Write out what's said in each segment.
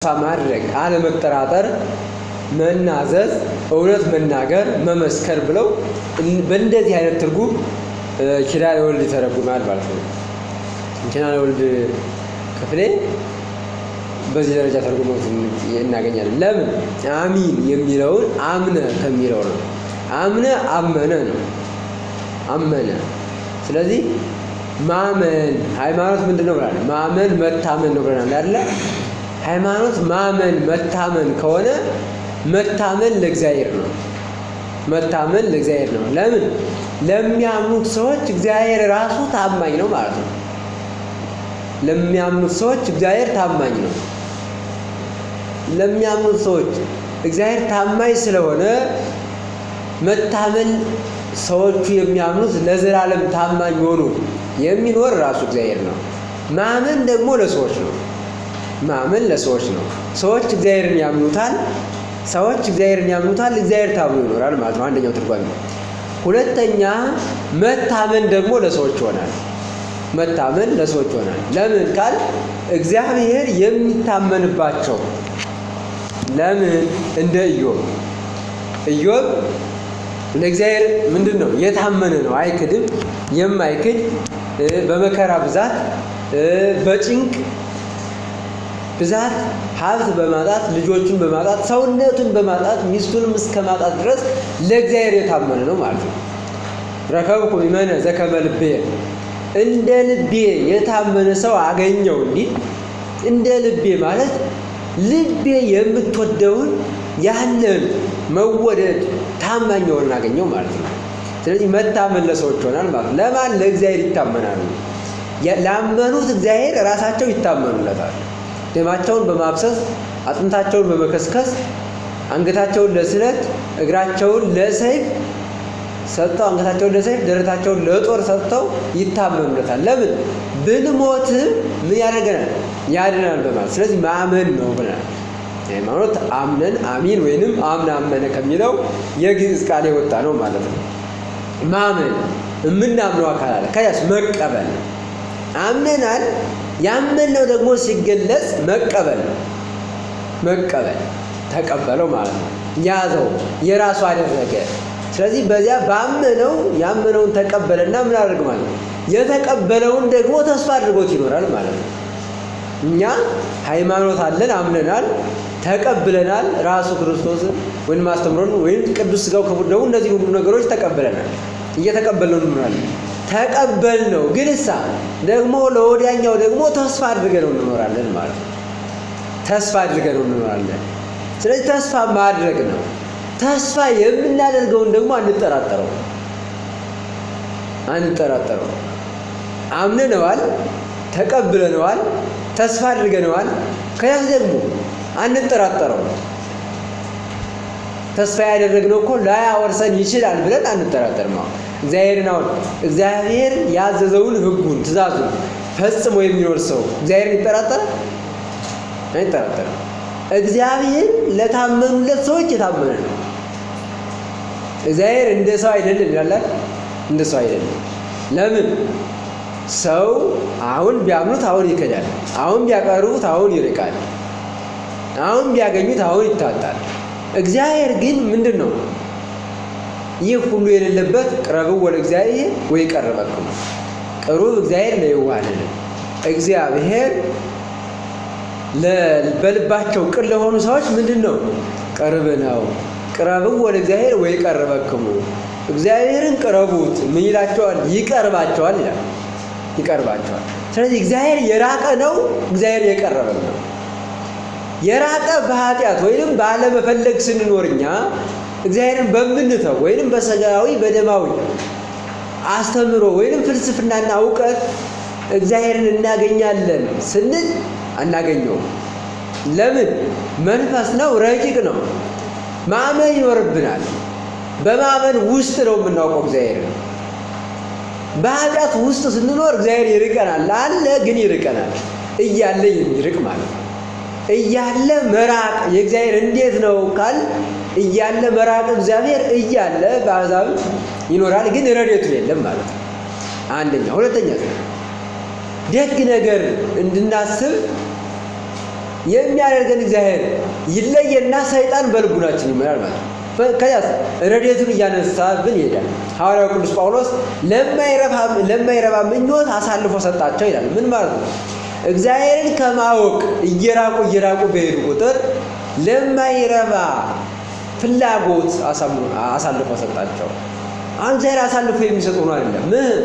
ማድረግ፣ አለመጠራጠር፣ መናዘዝ፣ እውነት መናገር፣ መመስከር ብለው በእንደዚህ አይነት ትርጉም ኪዳነ ወልድ ይተረጉማል ማለት ነው። ኪዳነ ወልድ ክፍሌ በዚህ ደረጃ ተርጉሞት እናገኛለን። ለምን አሚን የሚለውን አምነ ከሚለው ነው። አምነ አመነ ነው። አመነ። ስለዚህ ማመን ሃይማኖት ምንድን ነው ብለናል? ማመን መታመን ነው ብለናል አይደለ? ሃይማኖት ማመን መታመን ከሆነ መታመን ለእግዚአብሔር ነው። መታመን ለእግዚአብሔር ነው። ለምን? ለሚያምኑት ሰዎች እግዚአብሔር ራሱ ታማኝ ነው ማለት ነው። ለሚያምኑት ሰዎች እግዚአብሔር ታማኝ ነው። ለሚያምኑት ሰዎች እግዚአብሔር ታማኝ ስለሆነ መታመን ሰዎቹ የሚያምኑት ለዘላለም ታማኝ ሆኖ የሚኖር ራሱ እግዚአብሔር ነው። ማመን ደግሞ ለሰዎች ነው። ማመን ለሰዎች ነው። ሰዎች እግዚአብሔርን ያምኑታል። ሰዎች እግዚአብሔርን ያምኑታል። እግዚአብሔር ታምኖ ይኖራል ማለት ነው። አንደኛው ትርጓሜ። ሁለተኛ መታመን ደግሞ ለሰዎች ይሆናል። መታመን ለሰዎች ይሆናል። ለምን ካል እግዚአብሔር የሚታመንባቸው ለምን እንደ ኢዮብ ኢዮብ ለእግዚአብሔር ምንድን ነው የታመነ ነው፣ አይክድም። የማይክድ በመከራ ብዛት በጭንቅ ብዛት ሀብት በማጣት ልጆቹን በማጣት ሰውነቱን በማጣት ሚስቱንም እስከ ማጣት ድረስ ለእግዚአብሔር የታመነ ነው ማለት ነው። ረከብኩ ሚመነ ዘከመ ልቤ፣ እንደ ልቤ የታመነ ሰው አገኘው እንዲል፣ እንደ ልቤ ማለት ልቤ የምትወደውን ያንን መወደድ ታማኝ የሆነን አገኘው ማለት ነው። ስለዚህ መታመን ለሰዎች ይሆናል ማለት ነው። ለማን? ለእግዚአብሔር ይታመናሉ። ላመኑት እግዚአብሔር ራሳቸው ይታመኑለታል። ደማቸውን በማፍሰስ፣ አጥንታቸውን በመከስከስ፣ አንገታቸውን ለስለት እግራቸውን ለሰይፍ ሰጥተው፣ አንገታቸውን ለሰይፍ ደረታቸውን ለጦር ሰጥተው ይታመኑለታል። ለምን? ብንሞት ምን ያደርገናል? ያድናል በማለት። ስለዚህ ማመን ነው ብለናል። ሃይማኖት አምነን አሚን ወይንም አምነ አመነ ከሚለው የግዕዝ ቃል የወጣ ነው ማለት ነው። ማመን የምናምነው አካል አለ። ከዚያስ መቀበል። አምነናል። ያመንነው ደግሞ ሲገለጽ መቀበል ነው። መቀበል ተቀበለው ማለት ነው። ያዘው፣ የራሱ አደረገ። ስለዚህ በዚያ ባመነው ያመነውን ተቀበለና ምን አደርግ ማለት ነው። የተቀበለውን ደግሞ ተስፋ አድርጎት ይኖራል ማለት ነው። እኛ ሃይማኖት አለን፣ አምነናል፣ ተቀብለናል። ራሱ ክርስቶስን ወይም አስተምሮን ወይም ቅዱስ ሥጋው ክቡር ደሙ እነዚህ ሁሉ ነገሮች ተቀብለናል። እየተቀበልነው እንኖራለን። ተቀበል ነው ግን እሳ ደግሞ ለወዲያኛው ደግሞ ተስፋ አድርገነው እንኖራለን ማለት ነው። ተስፋ አድርገነው እንኖራለን። ስለዚህ ተስፋ ማድረግ ነው። ተስፋ የምናደርገውን ደግሞ አንጠራጠረው አንጠራጠረው። አምነነዋል፣ ተቀብለነዋል፣ ተስፋ አድርገነዋል። ከያዝ ደግሞ አንጠራጠረው። ተስፋ ያደረግነው እኮ ላያወርሰን ይችላል ብለን አንጠራጠርም። አሁን እግዚአብሔርን አሁን እግዚአብሔር ያዘዘውን ሕጉን ትእዛዙን ፈጽሞ የሚኖር ሰው እግዚአብሔርን ይጠራጠራል? አይጠራጠርም። እግዚአብሔር ለታመኑለት ሰዎች የታመነ ነው። እግዚአብሔር እንደ ሰው አይደለም ይላል። እንደ ሰው አይደለም። ለምን? ሰው አሁን ቢያምኑት አሁን ይከዳል። አሁን ቢያቀርቡት አሁን ይርቃል። አሁን ቢያገኙት አሁን ይታጣል። እግዚአብሔር ግን ምንድን ነው? ይህ ሁሉ የሌለበት ቅረብዎ ለእግዚአብሔር ወይቀርበክሙ፣ ቅሩብ እግዚአብሔር ለየዋህን። እግዚአብሔር በልባቸው ቅን ለሆኑ ሰዎች ምንድን ነው? ቅርብ ነው። ቅረብዎ ለእግዚአብሔር ወይቀርበክሙ፣ እግዚአብሔርን ቅረቡት ምን ይላቸዋል? ይቀርባቸዋል ይላል። ይቀርባቸዋል። ስለዚህ እግዚአብሔር የራቀ ነው፣ እግዚአብሔር የቀረበ ነው። የራቀ በኃጢአት ወይንም ባለመፈለግ ስንኖር እኛ እግዚአብሔርን በምንተው ወይንም በስጋዊ በደማዊ አስተምሮ ወይንም ፍልስፍናና እውቀት እግዚአብሔርን እናገኛለን ስንል አናገኘውም። ለምን? መንፈስ ነው፣ ረቂቅ ነው። ማመን ይኖርብናል። በማመን ውስጥ ነው የምናውቀው እግዚአብሔርን። በኃጢአት ውስጥ ስንኖር እግዚአብሔር ይርቀናል። አለ ግን ይርቀናል። እያለ የሚርቅ ማለት ነው። እያለ መራቅ የእግዚአብሔር እንዴት ነው ካል እያለ መራቅ እግዚአብሔር እያለ በአሕዛብ ይኖራል፣ ግን ረድኤቱ የለም ማለት ነው። አንደኛ። ሁለተኛ ደግ ነገር እንድናስብ የሚያደርገን እግዚአብሔር ይለየና ሰይጣን በልቡናችን ይመራል ማለት ነው። ከዚያስ ረድኤቱን እያነሳብን ይሄዳል። ሐዋርያው ቅዱስ ጳውሎስ ለማይረባ ምኞት አሳልፎ ሰጣቸው ይላል። ምን ማለት ነው? እግዚአብሔርን ከማወቅ እየራቁ እየራቁ በሄዱ ቁጥር ለማይረባ ፍላጎት አሳልፎ ሰጣቸው። አሁን እግዚአብሔር አሳልፎ የሚሰጥ ሆኖ አይደለም። ምን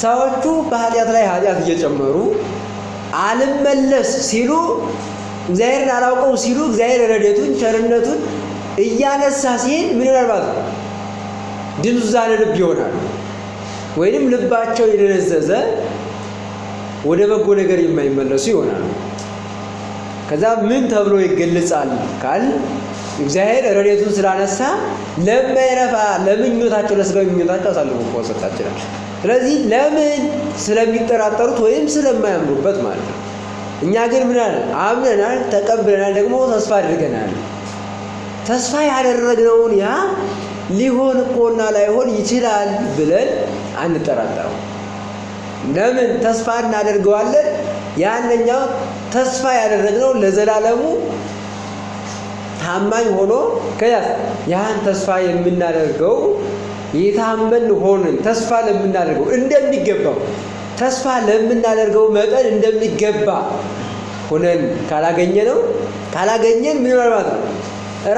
ሰዎቹ በኃጢአት ላይ ኃጢአት እየጨመሩ አልመለስ ሲሉ፣ እግዚአብሔርን አላውቀው ሲሉ፣ እግዚአብሔር ረድኤቱን ቸርነቱን እያነሳ ሲሄድ ምን ይሆናል ማለት ነው? ድንዙዛነ ልብ ይሆናል። ወይንም ልባቸው የደነዘዘ፣ ወደ በጎ ነገር የማይመለሱ ይሆናሉ። ከዛ ምን ተብሎ ይገለጻል ካል፣ እግዚአብሔር ረድኤቱን ስላነሳ ለማይረባ ለምኞታቸው፣ ለስጋዊ ምኞታቸው አሳልፎ እኮ ሰጣቸው ይላል። ስለዚህ ለምን? ስለሚጠራጠሩት ወይም ስለማያምኑበት ማለት ነው። እኛ ግን ምን አለ? አምነናል፣ ተቀብለናል፣ ደግሞ ተስፋ አድርገናል። ተስፋ ያደረግነውን ያ ሊሆን እኮና ላይሆን ይችላል ብለን አንጠራጠረው። ለምን? ተስፋ እናደርገዋለን። ያንኛው ተስፋ ያደረግነው ለዘላለሙ ታማኝ ሆኖ፣ ከዚያስ ያን ተስፋ የምናደርገው የታመን ሆንን፣ ተስፋ ለምናደርገው እንደሚገባው፣ ተስፋ ለምናደርገው መጠን እንደሚገባ ሆነን ካላገኘን ምን ይሆናል ማለት ነው?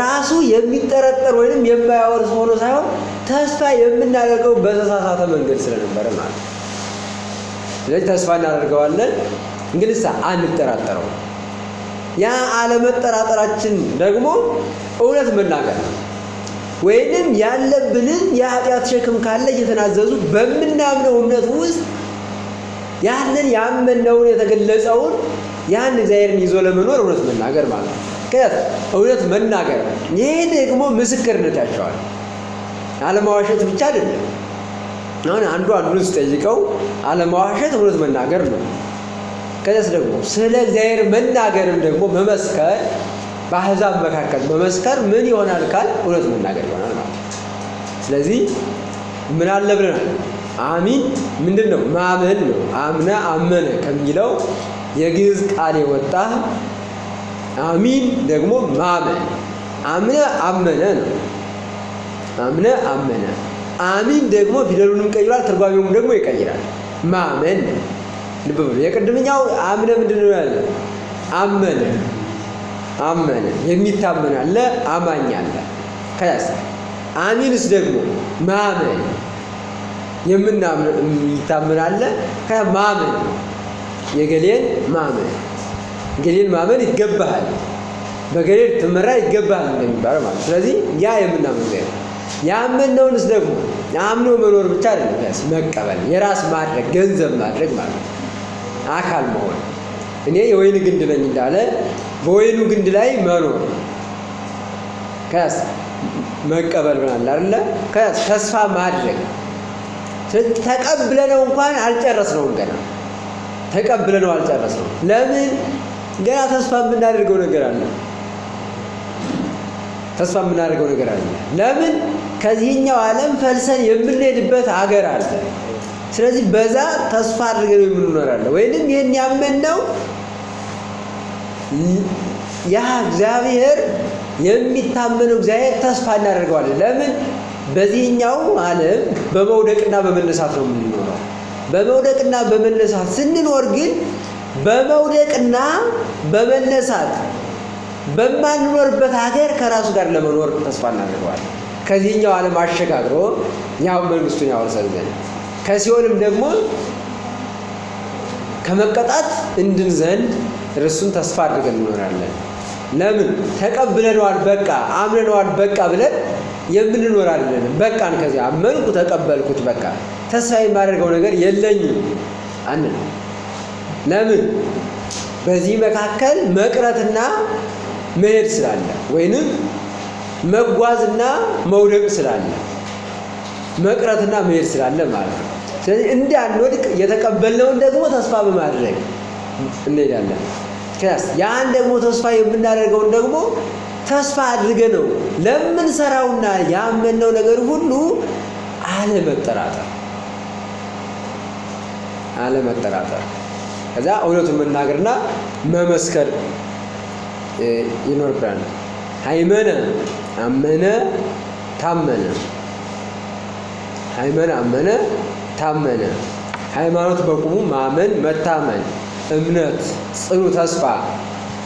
ራሱ የሚጠረጠር ወይንም የማያወርስ ሆኖ ሳይሆን ተስፋ የምናደርገው በተሳሳተ መንገድ ስለነበረ ማለት ነው። ስለዚህ ተስፋ እናደርገዋለን፣ እንግዲህ አንጠራጠረው። ያ አለመጠራጠራችን ደግሞ እውነት መናገር ነው። ወይንም ያለብንን የኃጢአት ሸክም ካለ እየተናዘዙ፣ በምናምነው እምነት ውስጥ ያንን ያመነውን የተገለጸውን ያን እግዚአብሔርን ይዞ ለመኖር እውነት መናገር ማለት ነው። ከዚያ እውነት መናገር፣ ይሄ ደግሞ ምስክርነት ያሻዋል። አለማዋሸት ብቻ አይደለም። አሁን አንዱ አንዱን ስጠይቀው አለማዋሸት እውነት መናገር ነው። ከዚያስ ደግሞ ስለ እግዚአብሔር መናገርም ደግሞ መመስከር፣ በአሕዛብ መካከል መመስከር ምን ይሆናል ካል እውነት መናገር ይሆናል ማለት ነው። ስለዚህ ምን አለ ብለናል? አሚን ምንድን ነው? ማመን ነው። አምነ አመነ ከሚለው የግዕዝ ቃል የወጣ አሚን ደግሞ ማመን፣ አምነ አመነ ነው። አምነ አመነ። አሚን ደግሞ ፊደሉንም ቀይሯል፣ ትርጓሜውም ደግሞ ይቀይራል። ማመን። ልብ በሉ። የቅድምኛው አምነ ምንድን ነው ያለ? አመነ አመነ፣ የሚታመን አለ፣ አማኝ አለ። ከዛስ አሚንስ ደግሞ ማመን፣ የሚታመን አለ። ማመን፣ የገሌን ማመን፣ ገሌን ማመን ይገባሃል፣ በገሌ ትመራ ይገባሃል እንደሚባለው ማለት። ስለዚህ ያ የምናምን እግዚአብሔር ያመነውንስ ደግሞ አምኖ መኖር ብቻ አይደለም፣ መቀበል፣ የራስ ማድረግ፣ ገንዘብ ማድረግ ማለት ነው። አካል መሆን፣ እኔ የወይን ግንድ ነኝ እንዳለ በወይኑ ግንድ ላይ መኖር፣ ከያስ መቀበል ብናል አይደለ? ከያስ ተስፋ ማድረግ። ስለዚህ ተቀብለነው እንኳን አልጨረስነውም፣ ገና ተቀብለነው አልጨረስነውም። ለምን? ገና ተስፋ የምናደርገው ነገር አለ። ተስፋ የምናደርገው ነገር አለ። ለምን? ከዚህኛው ዓለም ፈልሰን የምንሄድበት ሀገር አለ። ስለዚህ በዛ ተስፋ አድርገን የምንኖር አለ። ወይንም ይህን ያመንነው ያ እግዚአብሔር፣ የሚታመነው እግዚአብሔር ተስፋ እናደርገዋለን። ለምን? በዚህኛው ዓለም በመውደቅና በመነሳት ነው የምንኖረው። በመውደቅና በመነሳት ስንኖር ግን በመውደቅና በመነሳት በማንኖርበት ሀገር ከራሱ ጋር ለመኖር ተስፋ እናደርገዋለን። ከዚህኛው ዓለም አሸጋግሮ ያው መንግስቱን ያወርሰን ዘንድ፣ ከሲኦልም ደግሞ ከመቀጣት እንድን ዘንድ እርሱን ተስፋ አድርገን እንኖራለን። ለምን? ተቀብለነዋል፣ በቃ አምነነዋል፣ በቃ ብለን የምንኖር አይደለንም። በቃን፣ ከዚያ አመንኩ፣ ተቀበልኩት፣ በቃ ተስፋ የማደርገው ነገር የለኝም አንልም። ለምን? በዚህ መካከል መቅረትና መሄድ ስላለ፣ ወይንም መጓዝና መውደቅ ስላለ፣ መቅረትና መሄድ ስላለ ማለት ነው። ስለዚህ እንዳንወድቅ የተቀበልነውን ደግሞ ተስፋ በማድረግ እንሄዳለን። ከዛስ ያን ደግሞ ተስፋ የምናደርገውን ደግሞ ተስፋ አድርገ ነው ለምንሰራውና ያመንነው ነገር ሁሉ አለመጠራጠር፣ አለመጠራጠር። ከዛ እውነቱን መናገርና መመስከር ይኖርብናል። ሃይመነ አመነ ታመነ፣ ሃይመነ አመነ ታመነ። ሃይማኖት በቁሙ ማመን መታመን፣ እምነት፣ ጽኑ ተስፋ፣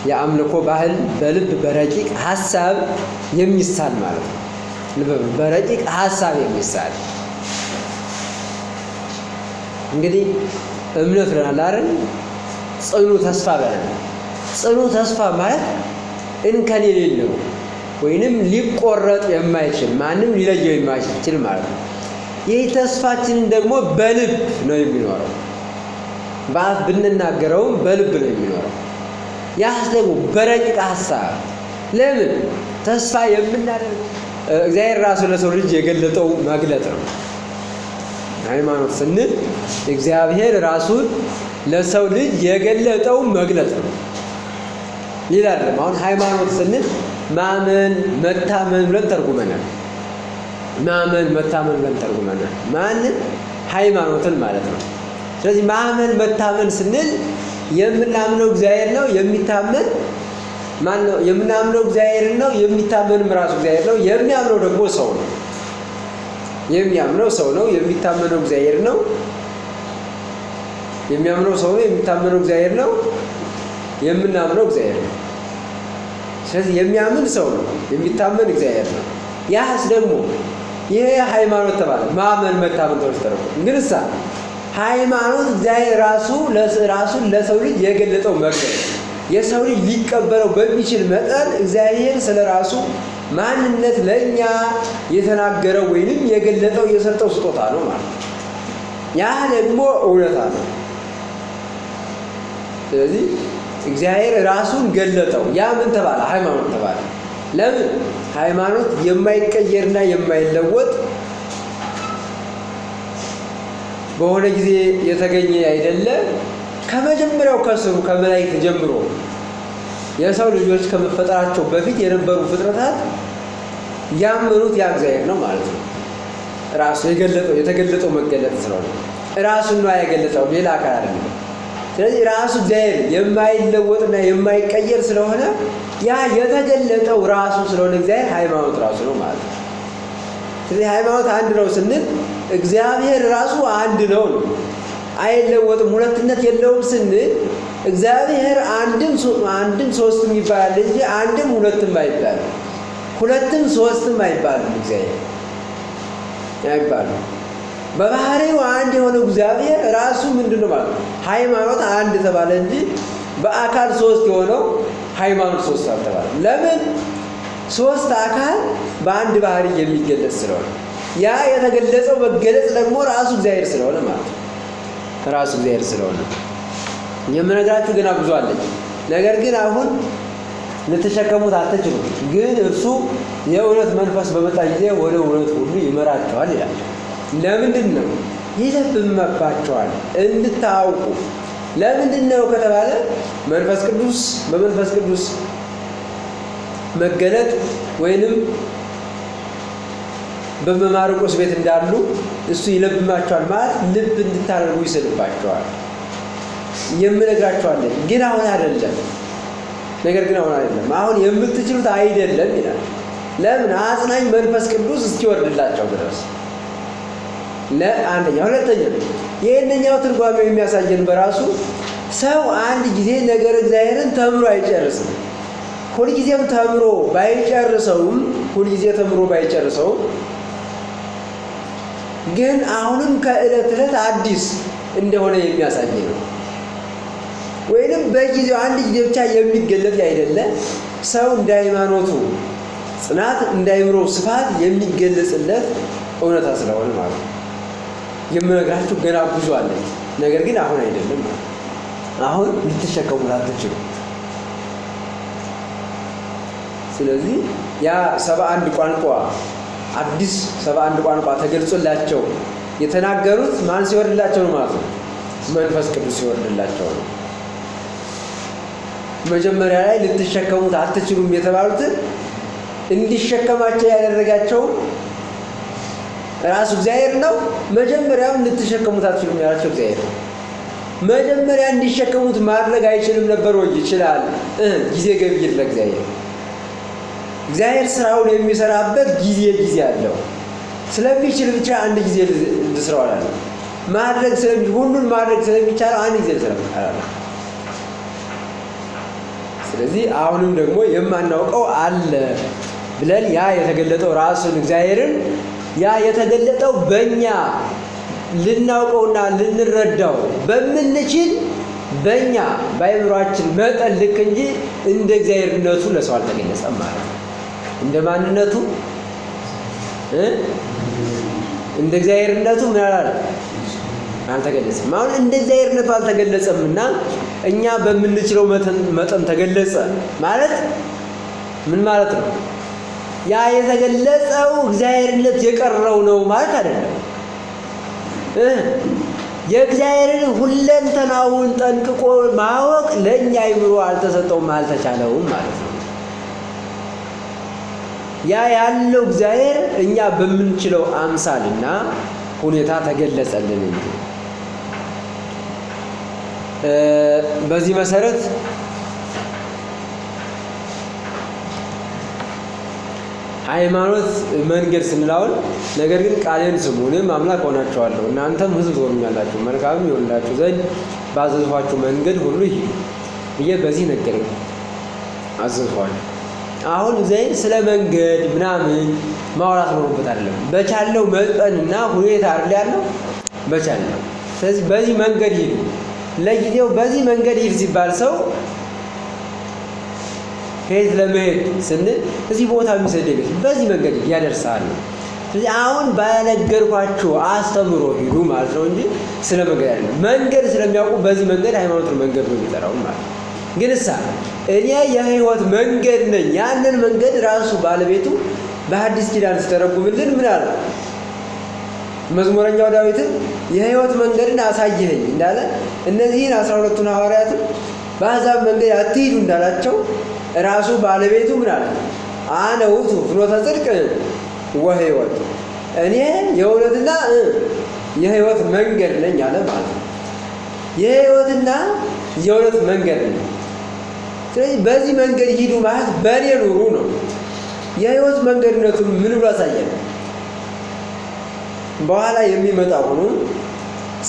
የአምልኮ ባህል በልብ በረቂቅ ሀሳብ የሚሳል ማለት ነው። በረቂቅ ሀሳብ የሚሳል እንግዲህ እምነት ብለናል አይደል? ጽኑ ተስፋ ብለናል። ጽኑ ተስፋ ማለት እንከን የሌለው ወይንም ሊቆረጥ የማይችል ማንም ሊለየው የማይችል ማለት ነው። ይህ ተስፋችንን ደግሞ በልብ ነው የሚኖረው። በአፍ ብንናገረውም በልብ ነው የሚኖረው። ያስ ደግሞ በረቂቅ ሀሳብ ለምን ተስፋ የምናደርገው እግዚአብሔር ራሱ ለሰው ልጅ የገለጠው መግለጥ ነው። ሃይማኖት ስንል እግዚአብሔር ራሱን ለሰው ልጅ የገለጠው መግለጥ ነው፣ ሌላ አይደለም። አሁን ሃይማኖት ስንል ማመን መታመን ብለን ተርጉመናል። ማመን መታመን ብለን ተርጉመናል። ማንን? ሃይማኖትን ማለት ነው። ስለዚህ ማመን መታመን ስንል የምናምነው እግዚአብሔር ነው። የሚታመን ማን ነው? የምናምነው እግዚአብሔር ነው። የሚታመንም ራሱ እግዚአብሔር ነው። የሚያምነው ደግሞ ሰው ነው። የሚያምነው ሰው ነው። የሚታመነው እግዚአብሔር ነው። የሚያምነው ሰው ነው። የሚታመነው እግዚአብሔር ነው። የምናምነው እግዚአብሔር ነው። ስለዚህ የሚያምን ሰው ነው፣ የሚታመን እግዚአብሔር ነው። ያስ ደግሞ ይሄ ሃይማኖት ተባለ። ማመን መታመን ተብሎ ተረጎመ። ግን እሳ ሃይማኖት እግዚአብሔር ራሱ ራሱን ለሰው ልጅ የገለጠው መግለጥ የሰው ልጅ ሊቀበለው በሚችል መጠን እግዚአብሔር ስለ ራሱ ማንነት ለእኛ የተናገረው ወይንም የገለጠው የሰጠው ስጦታ ነው ማለት ነው። ያ ደግሞ እውነታ ነው። ስለዚህ እግዚአብሔር ራሱን ገለጠው። ያ ምን ተባለ? ሃይማኖት ተባለ። ለምን? ሃይማኖት የማይቀየርና የማይለወጥ በሆነ ጊዜ የተገኘ አይደለ። ከመጀመሪያው ከስሩ ከመላእክት ጀምሮ የሰው ልጆች ከመፈጠራቸው በፊት የነበሩ ፍጥረታት ያመኑት ያ እግዚአብሔር ነው ማለት ነው። ራሱ የገለጠው የተገለጠው መገለጥ ስለሆነ ራሱን ነው የገለጠው፣ ሌላ አካል አይደለም። ስለዚህ ራሱ እግዚአብሔር የማይለወጥና የማይቀየር ስለሆነ ያ የተገለጠው ራሱ ስለሆነ እግዚአብሔር ሃይማኖት ራሱ ነው ማለት ነው። ስለዚህ ሃይማኖት አንድ ነው ስንል እግዚአብሔር ራሱ አንድ ነው ነው አይለወጥም፣ ሁለትነት የለውም ስንል እግዚአብሔር አንድም ሶስትም ይባላል እንጂ አንድም ሁለትም አይባልም፣ ሁለትም ሶስትም አይባልም። እግዚአብሔር አይባልም። በባህሪው አንድ የሆነው እግዚአብሔር ራሱ ምንድን ነው ማለት ነው? ሃይማኖት አንድ ተባለ እንጂ በአካል ሶስት የሆነው ሃይማኖት ሶስት አልተባለም። ለምን? ሶስት አካል በአንድ ባህሪ የሚገለጽ ስለሆነ ያ የተገለጸው መገለጽ ደግሞ ራሱ እግዚአብሔር ስለሆነ ማለት ነው። ራሱ እግዚአብሔር ስለሆነ የምነግራችሁ ገና ብዙ አለኝ። ነገር ግን አሁን ልትሸከሙት አትችሉም። ግን እርሱ የእውነት መንፈስ በመጣ ጊዜ ወደ እውነት ሁሉ ይመራቸዋል ይላል። ለምንድን ነው ይለብመባቸዋል? እንድታውቁ። ለምንድን ነው ከተባለ መንፈስ ቅዱስ በመንፈስ ቅዱስ መገለጥ ወይንም በማርቆስ ቤት እንዳሉ እሱ ይለብማቸዋል ማለት ልብ እንድታደርጉ ይስልባቸዋል። የምነግራቸዋለን ግን አሁን አይደለም። ነገር ግን አሁን አይደለም፣ አሁን የምትችሉት አይደለም ይላል። ለምን? አጽናኝ መንፈስ ቅዱስ እስኪወርድላቸው ድረስ። ለአንደኛ። ሁለተኛ ይህንኛው ትርጓሜው የሚያሳየን በራሱ ሰው አንድ ጊዜ ነገር እግዚአብሔርን ተምሮ አይጨርስም። ሁልጊዜም ተምሮ ባይጨርሰውም ሁልጊዜ ተምሮ ባይጨርሰውም ግን አሁንም ከዕለት ዕለት አዲስ እንደሆነ የሚያሳይ ነው። ወይንም በጊዜው አንድ ጊዜ ብቻ የሚገለጥ አይደለ። ሰው እንደ ሃይማኖቱ ጽናት እንደ አእምሮው ስፋት የሚገለጽለት እውነታ ስለሆነ ማለት ነው። የምነግራችሁ ገና ብዙ አለኝ፣ ነገር ግን አሁን አይደለም ማለት ነው። አሁን ልትሸከሙት አትችሉም። ስለዚህ ያ 71 ቋንቋ አዲስ 71 ቋንቋ ተገልጾላቸው የተናገሩት ማን ሲወርድላቸው ነው ማለት ነው? መንፈስ ቅዱስ ሲወርድላቸው ነው። መጀመሪያ ላይ ልትሸከሙት አትችሉም የተባሉትን እንዲሸከማቸው ያደረጋቸው ራሱ እግዚአብሔር ነው። መጀመሪያም ልትሸከሙት አትችሉም ያላቸው እግዚአብሔር ነው። መጀመሪያ እንዲሸከሙት ማድረግ አይችልም ነበር ወይ? ይችላል። ጊዜ ገቢር ለእግዚአብሔር። እግዚአብሔር ስራውን የሚሰራበት ጊዜ ጊዜ አለው። ስለሚችል ብቻ አንድ ጊዜ ልስራው አላለም። ማድረግ ሁሉን ማድረግ ስለሚቻለው አንድ ጊዜ ልስራው አላለም። ስለዚህ አሁንም ደግሞ የማናውቀው አለ ብለን ያ የተገለጠው ራሱን እግዚአብሔርን ያ የተገለጠው በእኛ ልናውቀውና ልንረዳው በምንችል በእኛ በአእምሯችን መጠን ልክ እንጂ እንደ እግዚአብሔርነቱ ለሰው አልተገለጸም ማለት ነው። እንደ ማንነቱ እንደ እግዚአብሔርነቱ ምን አላለም? አልተገለጸም። አሁን እንደ እግዚአብሔርነቱ አልተገለጸምና እኛ በምንችለው መጠን ተገለጸ ማለት ምን ማለት ነው? ያ የተገለጸው እግዚአብሔርነት የቀረው ነው ማለት አይደለም። የእግዚአብሔርን ሁለንተናውን ጠንቅቆ ማወቅ ለእኛ አይምሮ አልተሰጠውም፣ አልተቻለውም ማለት ነው። ያ ያለው እግዚአብሔር እኛ በምንችለው አምሳልና ሁኔታ ተገለጸልን እንጂ። በዚህ መሰረት ሃይማኖት መንገድ ስንላውን ነገር ግን ቃሌን ስሙ እኔም አምላክ ሆናችኋለሁ እናንተም ሕዝብ ትሆኑኛላችሁ መልካምም ይሆንላችሁ ዘንድ ባዘዝኋችሁ መንገድ ሁሉ ሂዱ ብዬ በዚህ ነገረኝ አዘዝኋችሁ። አሁን እግዚአብሔር ስለ መንገድ ምናምን ማውራት ኖሮበት አይደለም። በቻለው መጠንና ሁኔታ አይደል ያለው፣ በቻለው። ስለዚህ በዚህ መንገድ ሂዱ። ለጊዜው በዚህ መንገድ ሂድ ሲባል ሰው ከየት ለመሄድ ስንል እዚህ ቦታ የሚሰደኝ በዚህ መንገድ ያደርሳል። ስለዚህ አሁን ባነገርኳችሁ አስተምሮ ሂዱ ማለት ነው እንጂ ስለ መንገድ አይደለም። መንገድ ስለሚያውቁ በዚህ መንገድ ሃይማኖትን መንገድ ነው የሚጠራው ማለት ነው። ግን እሳ እኔ የህይወት መንገድ ነኝ። ያንን መንገድ ራሱ ባለቤቱ በሐዲስ ኪዳን ሲተረጉምልን ምን አለ? መዝሙረኛው ዳዊትን የህይወት መንገድን አሳየኸኝ እንዳለ እነዚህን 12ቱን ሐዋርያትን በአሕዛብ መንገድ አትሂዱ እንዳላቸው ራሱ ባለቤቱ ምን አለ? አነ ውእቱ ፍኖተ ጽድቅ ወህይወት፣ እኔ የእውነትና የህይወት መንገድ ነኝ አለ ማለት ነው። የህይወትና የእውነት መንገድ ነኝ። ስለዚህ በዚህ መንገድ ሂዱ ማለት በእኔ ኑሩ ነው። የህይወት መንገድነቱን ምን ብሎ አሳየን? በኋላ የሚመጣ ሆኖ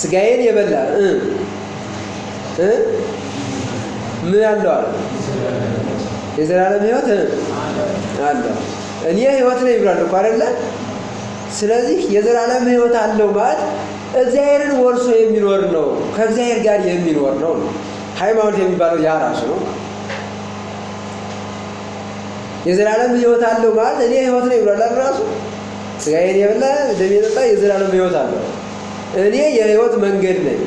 ስጋዬን የበላ ምን ያለው አለ? የዘላለም ህይወት አለው። እኔ ህይወት ነኝ ብሏል እኮ አይደለ? ስለዚህ የዘላለም ህይወት አለው ማለት እግዚአብሔርን ወርሶ የሚኖር ነው፣ ከእግዚአብሔር ጋር የሚኖር ነው። ሃይማኖት የሚባለው ያ ራሱ ነው። የዘላለም ህይወት አለው ማለት እኔ ህይወት ነኝ ብሏል አይደል? ራሱ ስጋዬን የበላ ደሜን የጠጣ የዘላለም ህይወት አለው። እኔ የህይወት መንገድ ነኝ፣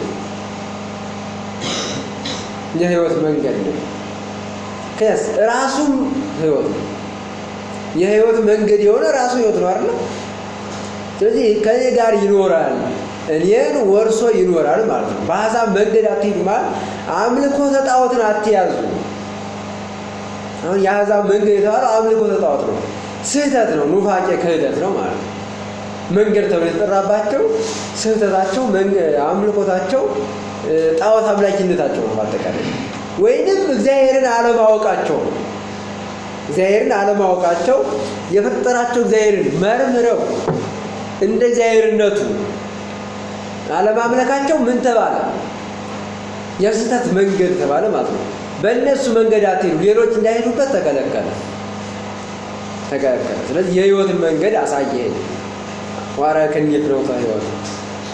የህይወት መንገድ ነኝ። ከስ ራሱም ህይወት ነው። የህይወት መንገድ የሆነ ራሱ ህይወት ነው አይደል? ስለዚህ ከኔ ጋር ይኖራል፣ እኔን ወርሶ ይኖራል ማለት ነው። በአሕዛብ መንገድ አትሂዱ ማለት አምልኮተ ጣዖትን አትያዙ። አሁን የአሕዛብ መንገድ የተባለው አምልኮተ ጣዖት ነው፣ ስህተት ነው፣ ኑፋቄ ክህደት ነው ማለት ነው። መንገድ ተብሎ የተጠራባቸው ስህተታቸው፣ አምልኮታቸው፣ ጣዖት አምላኪነታቸው ነው በአጠቃላይ፣ ወይንም እግዚአብሔርን አለማወቃቸው ነው። እግዚአብሔርን አለማወቃቸው የፈጠራቸው እግዚአብሔርን መርምረው እንደ እግዚአብሔርነቱ አለማምለካቸው ምን ተባለ? የስህተት መንገድ ተባለ ማለት ነው። በእነሱ መንገድ አትሄዱ፣ ሌሎች እንዳይሄዱበት ተከለከለ ተከለከለ። ስለዚህ የህይወትን መንገድ አሳየኝ ዋራከኝ ፍኖተ ህይወት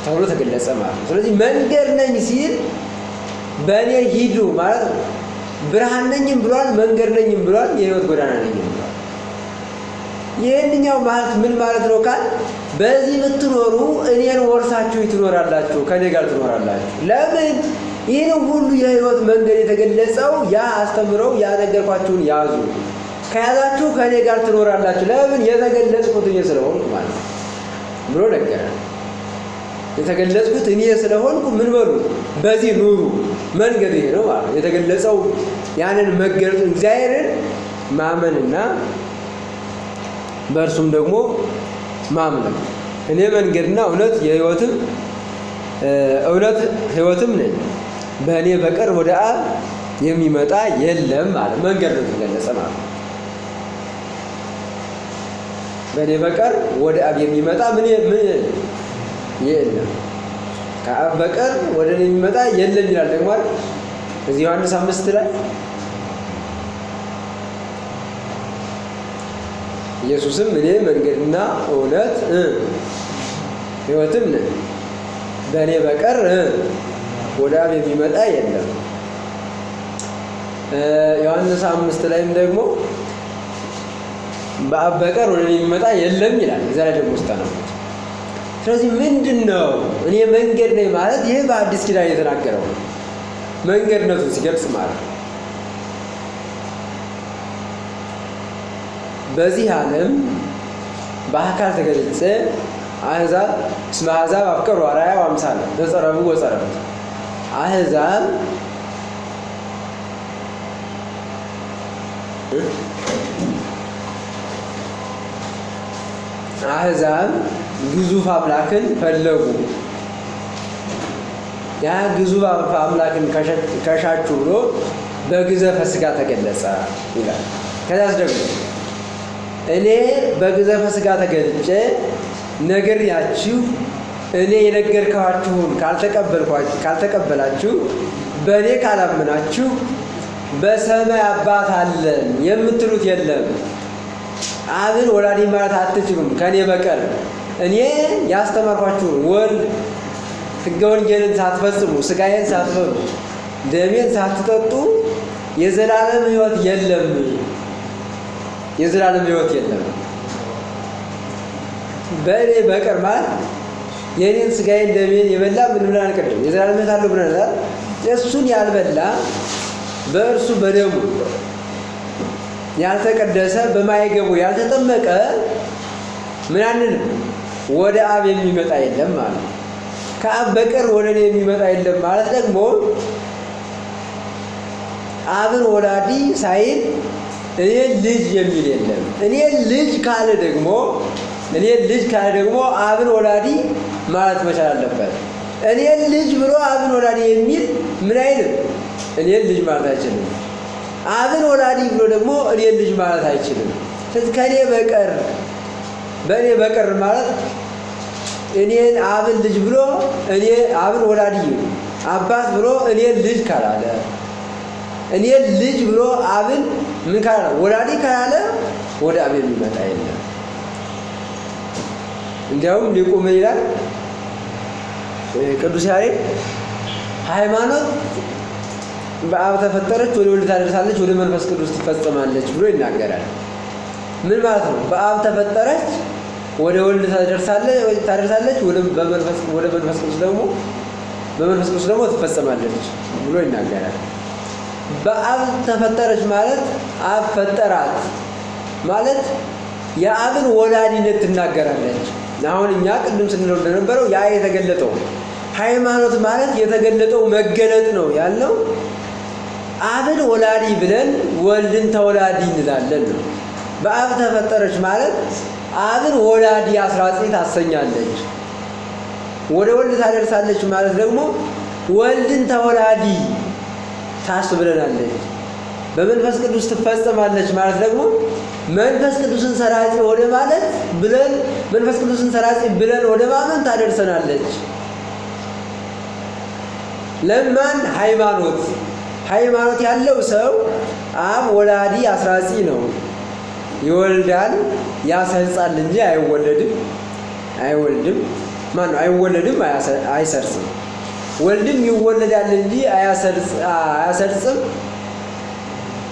ተብሎ ተገለጸ ማለት ነው። ስለዚህ መንገድ ነኝ ሲል በእኔ ሂዱ ማለት ነው። ብርሃን ነኝም ብሏል፣ መንገድ ነኝም ብሏል፣ የህይወት ጎዳና ነኝም ብሏል። ይሄንኛው ማለት ምን ማለት ነው ካል በዚህ ብትኖሩ እኔን ወርሳችሁ ትኖራላችሁ፣ ከኔ ጋር ትኖራላችሁ። ለምን ይህን ሁሉ የህይወት መንገድ የተገለጸው ያ አስተምረው ያ ነገርኳችሁን ያዙ፣ ከያዛችሁ ከኔ ጋር ትኖራላችሁ። ለምን የተገለጽኩት እኔ ስለሆንኩ ማለት ነው ብሎ ነገረ። የተገለጽኩት እኔ ስለሆንኩ ምን በሉ በዚህ ኑሩ፣ መንገድ ይሄ ነው ማለት ነው። የተገለጸው ያንን መገለጹ እግዚአብሔርን ማመንና በእርሱም ደግሞ ማምለክ። እኔ መንገድና እውነት የህይወትም እውነት ህይወትም ነኝ። በእኔ በቀር ወደ አብ የሚመጣ የለም አለ። መንገድነቱን ገለጸ ማለት ነው። በእኔ በቀር ወደ አብ የሚመጣ ምን ምን የለም፣ ከአብ በቀር ወደ እኔ የሚመጣ የለም ይላል ደግሞ አይደል? እዚህ ዮሐንስ 5 ላይ ኢየሱስም እኔ መንገድና እውነት ሕይወትም ነኝ፣ በእኔ በቀር ወደ አብ የሚመጣ የለም። ዮሐንስ 5 ላይም ደግሞ በአብ በቀር ወደ እኔ የሚመጣ የለም ይላል። እዛ ላይ ደግሞ ስታነቡት። ስለዚህ ምንድን ነው እኔ መንገድ ነኝ ማለት? ይህ በአዲስ ኪዳን የተናገረው ነው። መንገድነቱን ሲገልጽ ማለት ነው። በዚህ ዓለም በአካል ተገልጬ አሕዛብ እስመ አሕዛብ አፍቀሩ አርአያ ወአምሳለ ዘጸረቡ ወጸረቡት። አሕዛብ አሕዛብ ግዙፍ አምላክን ፈለጉ። ያ ግዙፍ አምላክን ከሻችሁ ብሎ በግዘፈ ሥጋ ተገለጸ ይላል። ከዛስ ደግሞ እኔ በግዘፈ ሥጋ ተገልጬ ነግሬያችሁ እኔ የነገርኳችሁን ካልተቀበላችሁ በእኔ ካላመናችሁ በሰማይ አባት አለን የምትሉት የለም። አብን ወላዲ ማለት አትችሉም ከእኔ በቀር። እኔ ያስተማርኳችሁን ወልድ ሕገ ወንጌልን ሳትፈጽሙ ሥጋዬን ሳትበሉ ደሜን ሳትጠጡ የዘላለም ሕይወት የለም። የዘላለም ሕይወት የለም። በእኔ በቀር ማለት የእኔን ሥጋዬን ደሜን የበላ ምን ብለን አንቀድም የዘላለም ሕይወት አለው ብለናል። እሱን ያልበላ በእርሱ በደሙ ያልተቀደሰ በማይገቡ ያልተጠመቀ ምን አንልም ወደ አብ የሚመጣ የለም ማለት ነው። ከአብ በቀር ወደ እኔ የሚመጣ የለም ማለት ደግሞ አብን ወላዲ ሳይል እኔ ልጅ የሚል የለም። እኔ ልጅ ካለ ደግሞ እኔ ልጅ ካለ ደግሞ አብን ወላዲ ማለት መቻል አለበት። እኔ ልጅ ብሎ አብን ወላዲ የሚል ምን አይልም። እኔ ልጅ ማለት አይችልም። አብን ወላዲ ብሎ ደግሞ እኔ ልጅ ማለት አይችልም። ስለዚህ ከእኔ በቀር በእኔ በቀር ማለት እኔን አብን ልጅ ብሎ እኔ አብን ወላዲ አባት ብሎ እኔ ልጅ ካላለ እኔ ልጅ ብሎ አብን ምን ካላለ ወላዲ ካላለ ወደ አብ የሚመጣ የለም። እንዲያውም ሊቁ ምን ይላል? ቅዱስ ያሬድ ሃይማኖት በአብ ተፈጠረች፣ ወደ ወልድ ታደርሳለች፣ ወደ መንፈስ ቅዱስ ትፈጸማለች ብሎ ይናገራል። ምን ማለት ነው? በአብ ተፈጠረች፣ ወደ ወልድ ታደርሳለች፣ ወደ መንፈስ ቅዱስ ደግሞ በመንፈስ ቅዱስ ደግሞ ትፈጸማለች ብሎ ይናገራል። በአብ ተፈጠረች ማለት አብ ፈጠራት ማለት የአብን ወላዲነት ትናገራለች። አሁን እኛ ቅድም ስንለው እንደነበረው ያ የተገለጠው ሃይማኖት ማለት የተገለጠው መገለጥ ነው ያልነው። አብን ወላዲ ብለን ወልድን ተወላዲ እንላለን ነው። በአብ ተፈጠረች ማለት አብን ወላዲ አስራጺ ታሰኛለች። ወደ ወልድ ታደርሳለች ማለት ደግሞ ወልድን ተወላዲ ታስብለናለች። በመንፈስ ቅዱስ ትፈጸማለች ማለት ደግሞ መንፈስ ቅዱስን ሰራጺ ወደ ማለት ብለን መንፈስ ቅዱስን ሰራጺ ብለን ወደ ማመን ታደርሰናለች። ለማን ሃይማኖት ሃይማኖት ያለው ሰው አብ ወላዲ አስራጺ ነው። ይወልዳል ያሰርጻል እንጂ አይወለድም። አይወልድም ማነው? አይወለድም አይሰርጽም። ወልድም ይወለዳል እንጂ አያሰርጽም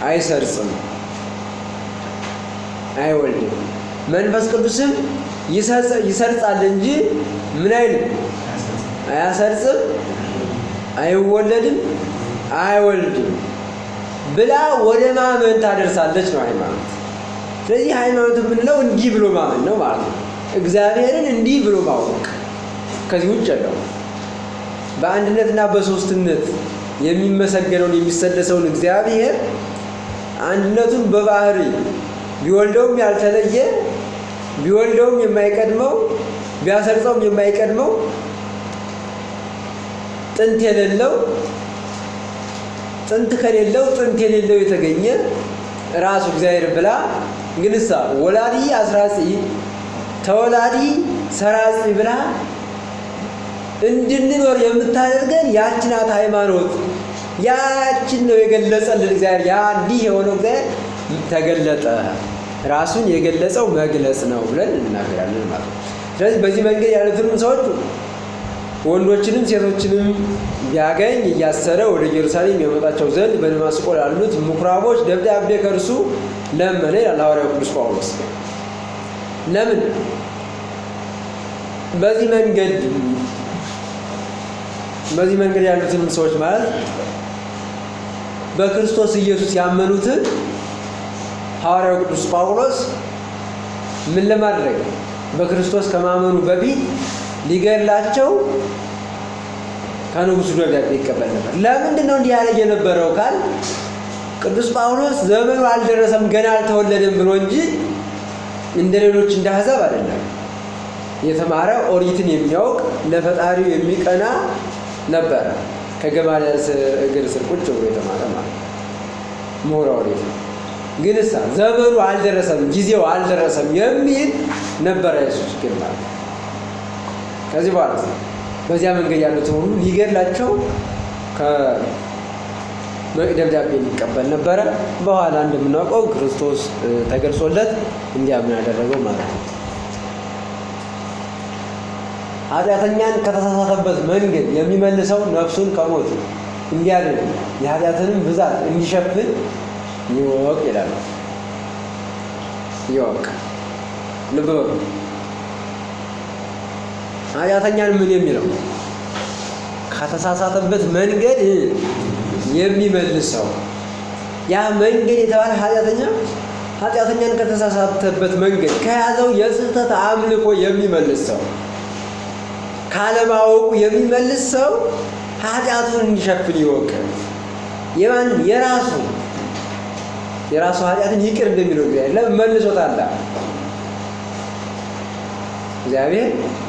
አይሰርጽም አይወልድም። መንፈስ ቅዱስም ይሰርጻል እንጂ ምን አይልም አያሰርጽም አይወለድም አይወልድም ብላ ወደ ማመን ታደርሳለች ነው ሃይማኖት። ስለዚህ ሃይማኖት የምንለው እንዲህ ብሎ ማመን ነው ማለት ነው። እግዚአብሔርን እንዲህ ብሎ ማወቅ ከዚህ ውጭ የለውም። በአንድነትና በሶስትነት የሚመሰገነውን የሚሰደሰውን እግዚአብሔር አንድነቱን በባህሪ ቢወልደውም ያልተለየ ቢወልደውም የማይቀድመው ቢያሰርጸውም የማይቀድመው ጥንት የሌለው ጥንት ከሌለው ጥንት የሌለው የተገኘ ራሱ እግዚአብሔር ብላ ግንሳ ወላዲ አስራጺ ተወላዲ ሰራጺ ብላ እንድንኖር የምታደርገን ያች ናት ሃይማኖት። ያችን ነው የገለጸልን እግዚአብሔር። ያ እንዲህ የሆነው እግዚአብሔር ተገለጠ፣ ራሱን የገለጸው መግለጽ ነው ብለን እንናገራለን ማለት ነው። ስለዚህ በዚህ መንገድ ያሉትንም ሰዎች ወንዶችንም ሴቶችንም ቢያገኝ እያሰረ ወደ ኢየሩሳሌም ያመጣቸው ዘንድ በደማስቆ ላሉት ምኩራቦች ደብዳቤ ከእርሱ ለመነ ይላል ሐዋርያው ቅዱስ ጳውሎስ። ለምን በዚህ መንገድ ያሉትንም ሰዎች ማለት በክርስቶስ ኢየሱስ ያመኑትን ሐዋርያው ቅዱስ ጳውሎስ ምን ለማድረግ በክርስቶስ ከማመኑ በፊት ሊገድላቸው ከንጉሱ ደብዳቤ ይቀበል ነበር። ለምንድን ነው እንዲህ ያደረገ የነበረው ካል ቅዱስ ጳውሎስ ዘመኑ አልደረሰም ገና አልተወለደም ብሎ እንጂ እንደ ሌሎች እንደ አሕዛብ አይደለም። የተማረ ኦሪትን የሚያውቅ ለፈጣሪው የሚቀና ነበረ። ከገማልያል እግር ስር ቁጭ ብሎ የተማረ ማለት ምሁረ ኦሪት። ግን እሳ ዘመኑ አልደረሰም ጊዜው አልደረሰም የሚል ነበረ የሱስ ግን ማለት። ከዚህ በኋላ በዚያ መንገድ ያሉትን ሁሉ ሊገድላቸው ደብዳቤ ሊቀበል ነበረ። በኋላ እንደምናውቀው ክርስቶስ ተገልጾለት እንዲያምን አደረገው ማለት ነው። ኃጢአተኛን ከተሳሳተበት መንገድ የሚመልሰው ነፍሱን ከሞት እንዲያድን የኃጢአትንም ብዛት እንዲሸፍን ይወቅ ይላል። ይወቅ። ልብ በሉ። ኃጢአተኛን ምን የሚለው ከተሳሳተበት መንገድ የሚመልሰው። ያ መንገድ የተባለ ኃጢአተኛን ከተሳሳተበት መንገድ ከያዘው የስህተት አምልኮ የሚመልስ ሰው፣ ካለማወቁ የሚመልስ ሰው ኃጢአቱን እንዲሸፍን ይወቅ። የማን የራሱ ኃጢአትን ይቅር እንደሚለው እግዚአብሔር ለምን መልሶታል? እግዚአብሔር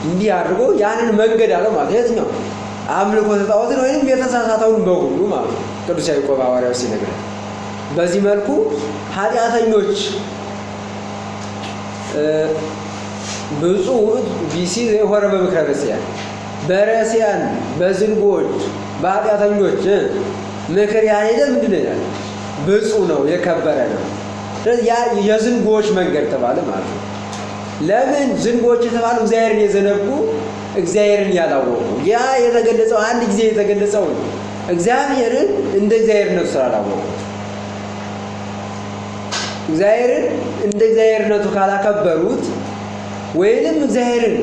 እንዲህ አድርጎ ያንን መንገድ አለው ማለት የትኛው አምልኮ ተጣዖትን ወይንም የተሳሳተውን በሁሉ ማለት ነው። ቅዱስ ያዕቆብ ሐዋርያው ሲነግረን በዚህ መልኩ ኃጢአተኞች ብፁዕ ቢሲ ዘይሖረ በምክረ ረሲያን በረሲያን በዝንጎች በኃጢአተኞች ምክር ያልሄደ ምንድን ነው ይላል? ብፁዕ ነው የከበረ ነው። ስለዚህ ያ የዝንጎች መንገድ ተባለ ማለት ነው። ለምን ዝንጎች የተባሉ? እግዚአብሔርን የዘነጉ እግዚአብሔርን ያላወቁ። ያ የተገለጸው አንድ ጊዜ የተገለጸው እግዚአብሔርን እንደ እግዚአብሔርነቱ ስላላወቁት፣ እግዚአብሔርን እንደ እግዚአብሔርነቱ ካላከበሩት ወይንም እግዚአብሔርን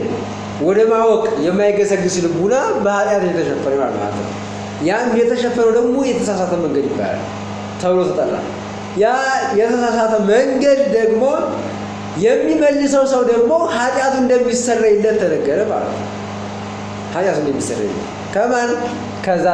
ወደ ማወቅ የማይገሰግስ ልቡና በኃጢአት የተሸፈነ ማለት ነው። ያም የተሸፈነው ደግሞ የተሳሳተ መንገድ ይባላል ተብሎ ተጠራ። ያ የተሳሳተ መንገድ ደግሞ የሚመልሰው ሰው ደግሞ ኃጢአቱ እንደሚሰረይለት ተነገረ ማለት ነው። ኃጢአቱ እንደሚሰረይለት ከማን ከዛ